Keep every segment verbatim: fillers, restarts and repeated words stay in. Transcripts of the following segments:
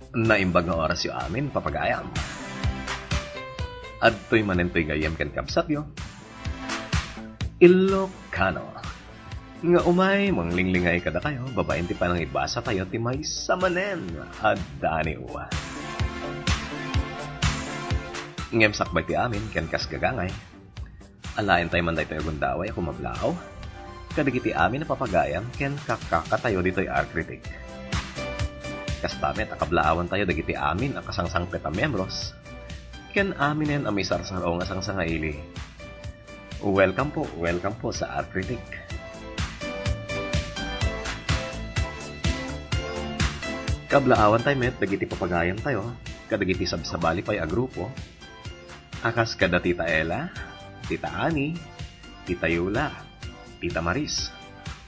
Naimbag nga orasyo amin, papagayam. Adtoy manen toy gayyem ken kabsatyo, Ilokano, nga umay manglinglingay kadakayo babaen ti panangibasatayo ti maysa manen a daniw. Ngem sakbay ti amin ken kas gagangay, alaentayo man daytoy a gundaway a kumablaaw kadagiti amin a papagayam ken kakakatayo ditoy Arcritic. Kasta met a kablaawantayo dagiti amin a kasangsangpet a miembros ken aminen a misarsar-o nga sangsangaili. Welcome po, welcome po sa Arcritic. Kablaawantayo met dagiti papagayamtayo kadagiti sabsabali pay a grupo a kas kada Tita Ella, Tita Annie, Tita Yola, Tita Maris,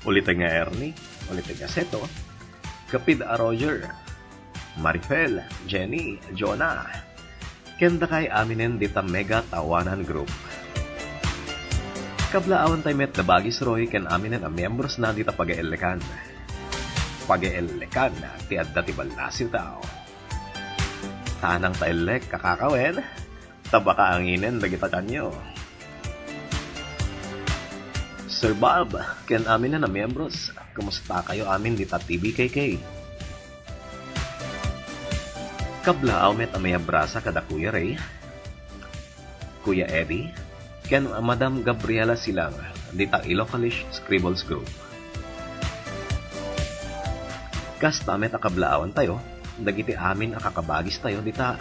uliten nga Ernie, uliten nga Seto, Kapid a Roger, Marifel, Jenny, Jonah, ken dakay aminen dita Mega Tawanan Group. Kablaawantayo met da Bagis Roy ken aminen a miembrosna dita pagaellekan. Pagaellekan ti adda ti ballasiw tao. Tanang ta ellek, kakakawen, ta baka anginen dagita tianyo. Sir Bob, ken aminen a miembros, kumustakayo amin dita T B K K? Kablaaw met a miabrasa kada Kuya Ray, Kuya Eddie, ken Madam Gabriela Silang, dita Ilocalish Scribbles Group. Kasta met a kablaawantayo dagiti amin a kakabagistayo dita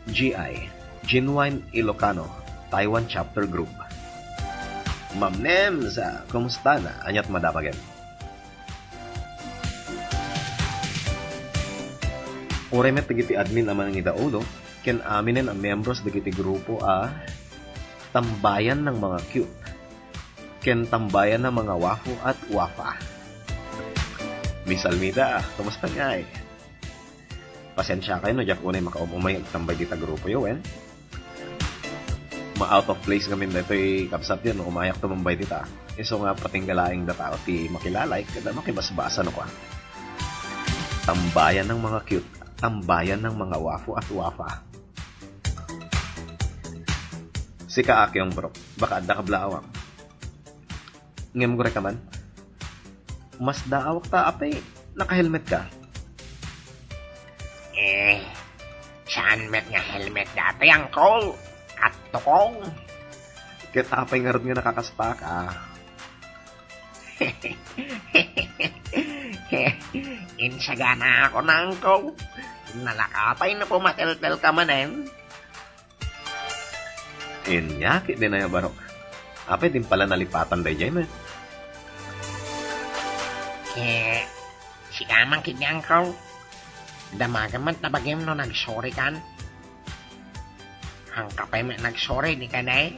G I, Genuine Ilocano, Taiwan Chapter Group. Ma'am Nems, ah, kumusta na? Aniat madapagem? Uray met dagiti admin a mangidaulo, ken aminen a miembros dagiti grupo a Tambayan ng mga Cute, ken Tambayan ng mga Wafo at Wafa. Miss Almida, kumusta ngay? Pasensiakayo no diak unay makaum-umay agtambay dita grupoyo, wen? Ma-out of place ngamin daytoy kabsatyo no umayak tumambay dita. Isu nga patingga laeng da tao ti makilalay, kada makibasbasa no kua. Tambayan ng mga Cute, Tambayan ng mga Wafo at Wafa. Sika, Akyong, bro, baka adda kablaawam. Ngem uray ka man, masdaawak ta apay naka-helmet ka? Eh, saan met nga helmet datoy, Uncle? Attukong. Ket apay ngarud nga nakakasta ka? Insagana ako na, Uncle. Nalakatay no pumateltel ka manen. Inya, ket di nayo, barok. Apay din pala nalipatan daydiay met? Ket, sika man ket, Uncle. Damagen met ta bagim no nagsorry kan. Angka pay met nagsorry, di ka, day?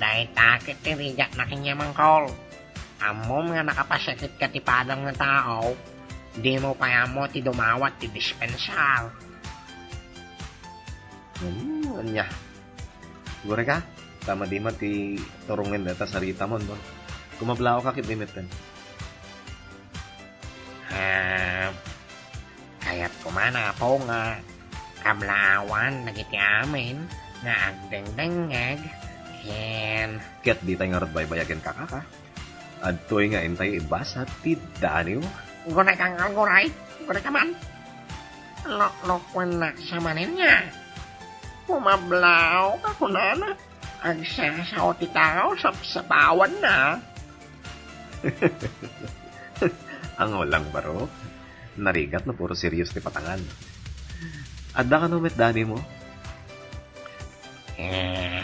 Dayta ket ti rigat na kaniam, Uncle. Ammom nga nakapasakit ka ti padam nga tao, dimo pay ammo ti dumawat ti dispensar. Hmm, ania? Gureka, ta madi man ti turongen dayta saritamon, no? Kumablaaw ka ket di metten. Ah, kayat ko man, Apo, nga kablaawan dagiti amin nga agdengdengngeg ken. Ket ditay ngarud baybayagen ka, kaka. Adtoy nga intay ibasa ti daniw. Gureka nga, guray. Gureka man. Loklokuennak sa manen nga. Kumablaaw ka, kunana. Agsasao ti tao, sapsapawanna. Angulang, barok. Narigat no puro serious ti patangan. Adda kano met danimo? Eh,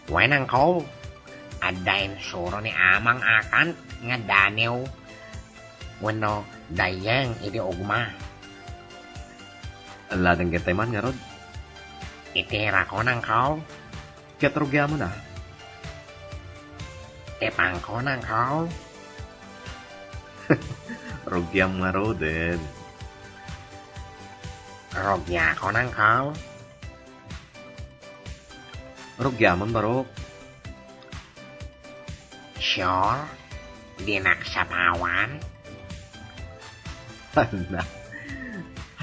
wen, Uncle, adda insuro ni Amang Akant nga daniw wenno dayeng iti ugma. Alladeng gentay man ngarud? Itirakon, Uncle. Ket rugiamon a. Tipangkon, Uncle. Rugiam ngaruden. Rugiakon, Uncle. Rugiamon, barok. Sure? Dinak sapawan? Ania?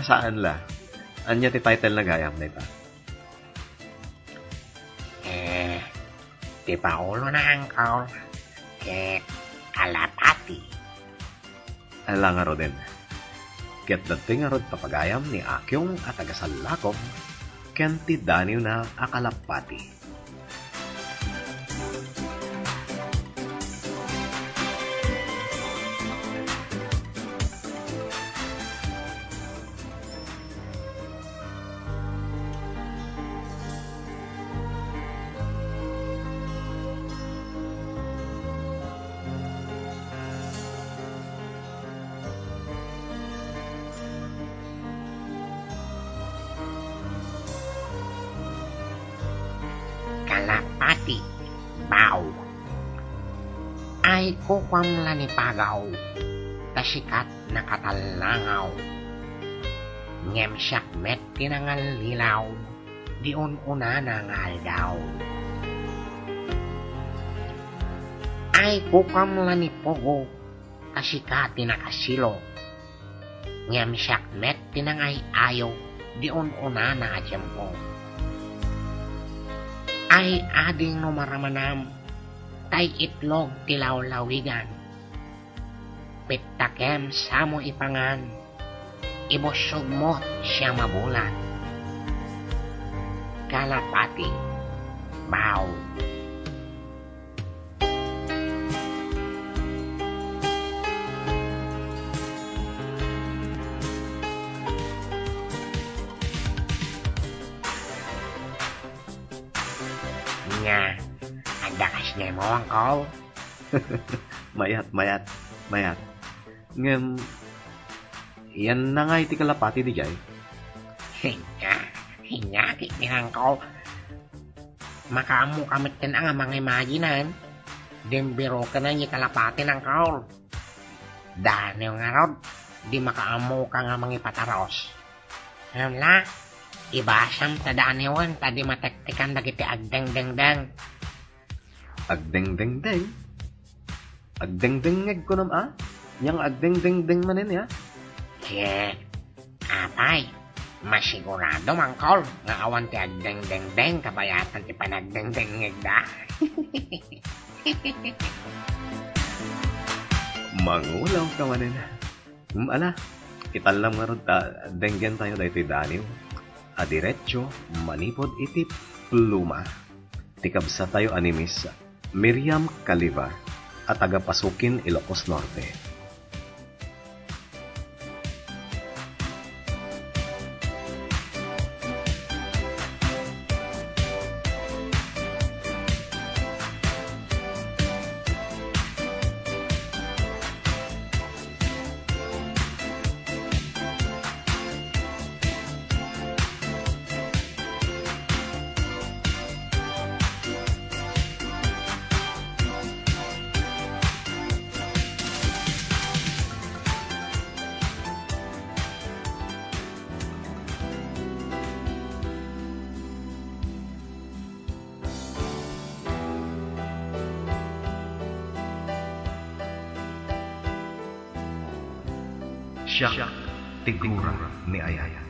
Saan la? Ania ti title na gayam dayta? Eh, ti Paolo na, Uncle, ket Kalapati. Ala ngaruden. Ket datoy ngarud papagayam ni Akyong a taga Sallacob ken ti daniwna a Kalapati. Kalapati, baw. Ay kukuam la ni pagaw, ta sikat nakatallangaw. Ngem siak met ti nangallilaw, di un-unana nga aldaw. Ay kukuam la ni pugo, ta sika ti nakasilo. Ngem siak met ti nangay-ayo, di un-unana a tiempo. Ay ading no maramanam, tay itlog ti lawlawigan. Pittakem samo ipangan, ibussog mo siam a bulan. Kalapati, baw. Nia, adda kasdiay mo, Uncle? Mayat, mayat, mayat. Ngem, iyanna ngay ti kalapati diay? Ania, ania, ti, ti, Uncle. Makaammoka metten a nga mangimaginan. Dimbiroken ni kalapati, Uncle. Daniw ngarud, di makaammoka nga mangipataros. Ngem la, ibasam ta daniwen ta di matektekan dagiti agdengdengdeng. Agdengdengdeng? Agdengdengngeg kunam a? Nia nga agdengdengdeng manen, ya? Ket, apay, masigurado, Uncle, nga awan ti agdengdengdeng kabayatan ti panagdengdengngegda. Mangulawka manen. Hmm, ala, itallam ngarud ta denggen tayo daytoy daniw a diretso manipud iti pluma ti kabsat tayo a ni Miss Miriam Caliva a taga Pasukin, Ilocos Norte. Siak ti gura ni Ayat.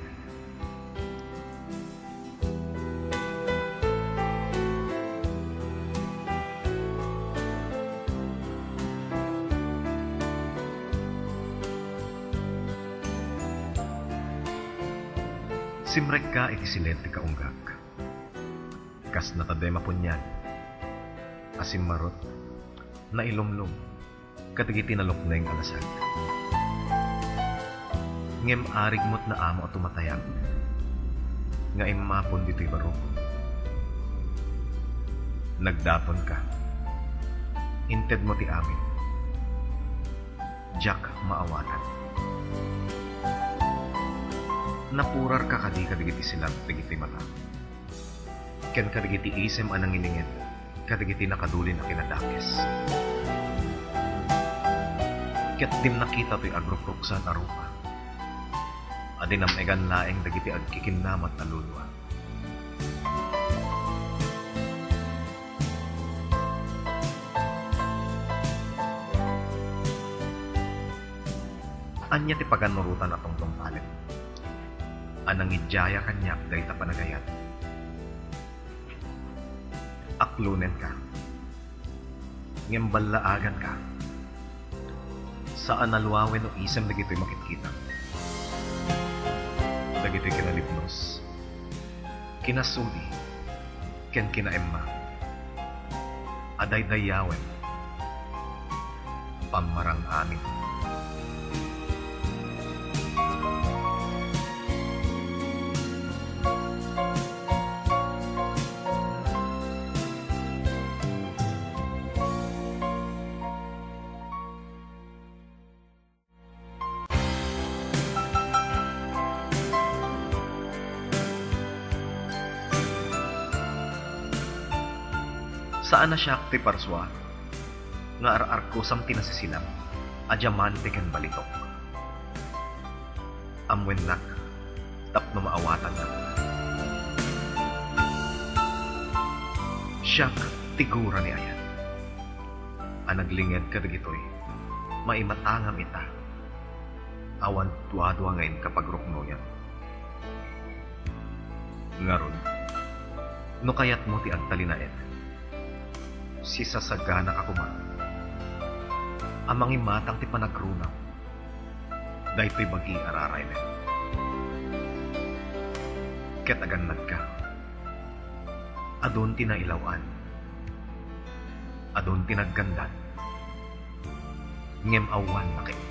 Simrekka iti siled ti kaunggak. Kas natadem a puniag a simmarot, nailumlom kadagiti nalukneng a lasag. Ngem arig met naamo a tumatayab nga immapon ditoy barok. Nagdaponka. Intedmo ti amin. Diak maawatan. Napurarka kadi kadagiti silab dagiti mata? Ken kadagiti isem a nangilinged kadagiti nakadulin a kinadakes. Ket dim nakita toy agrukruksan a rupa a dinam-egan laeng dagiti agkikinnamat a lulua. Ania ti paganurotan a tungtungpalem? a nangidiaya kaniak dayta panagayat. Aklonenka, ngem ballaaganka. Saan a luawen no isem dagitoy makitkitam. Dagitoy kinalibnos, kinasudi, ken kinaemma a daydayawen, pammarang-amin. Saan a siak ti parsua nga ar-arkusam ti nasisilak a diamante ken balitok. Ammoennak tapno maawatannak. Siak ti gura ni ayat a naglinged kadagitoy maimatangam ita. Awan duadua nga inka pagruknoyan. Ngarud, no kayatmo ti agtalinaed, sisasaganak a koma a mangimatang ti panagrunam daytoy bagi a raraymem. Ket agannadka, adun ti nailaw-an, adun ti naggandan, ngem awan makaibtur.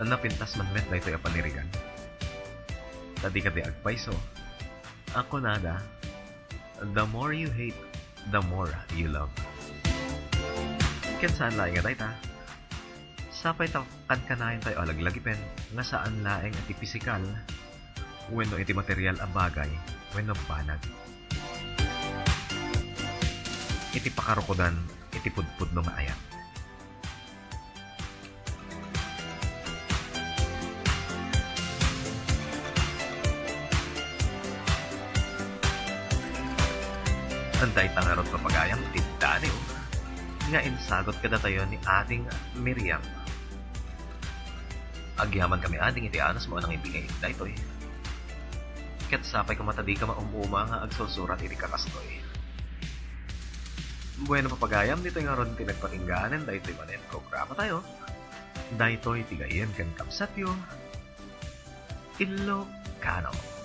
Napintas man met daytoy a panirigan. Ta di kadi agpayso a kunada, "The more you hate, the more you love." Ket saan laeng a dayta. Sapay ta kankanaentayo a laglagipen nga saan laeng a ti pisikal wenno iti material a bagay wenno banag. Iti pakarukodan iti pudpudno nga ayat. Dayta ngarud, papagayam, ti daniw nga insagut kadatayo ni Ading Miriam. Agyamankami, Ading, iti anusmo a nangibigay daytoy. Ket sapay koma ta dika maum-uma nga agsursurat iti kakastoy. Bueno, papagayam, ditoy ngarud ti nagpatingganen daytoy manen programatayo. Daytoy ti gayyem ken kabsatyo, Ilokano.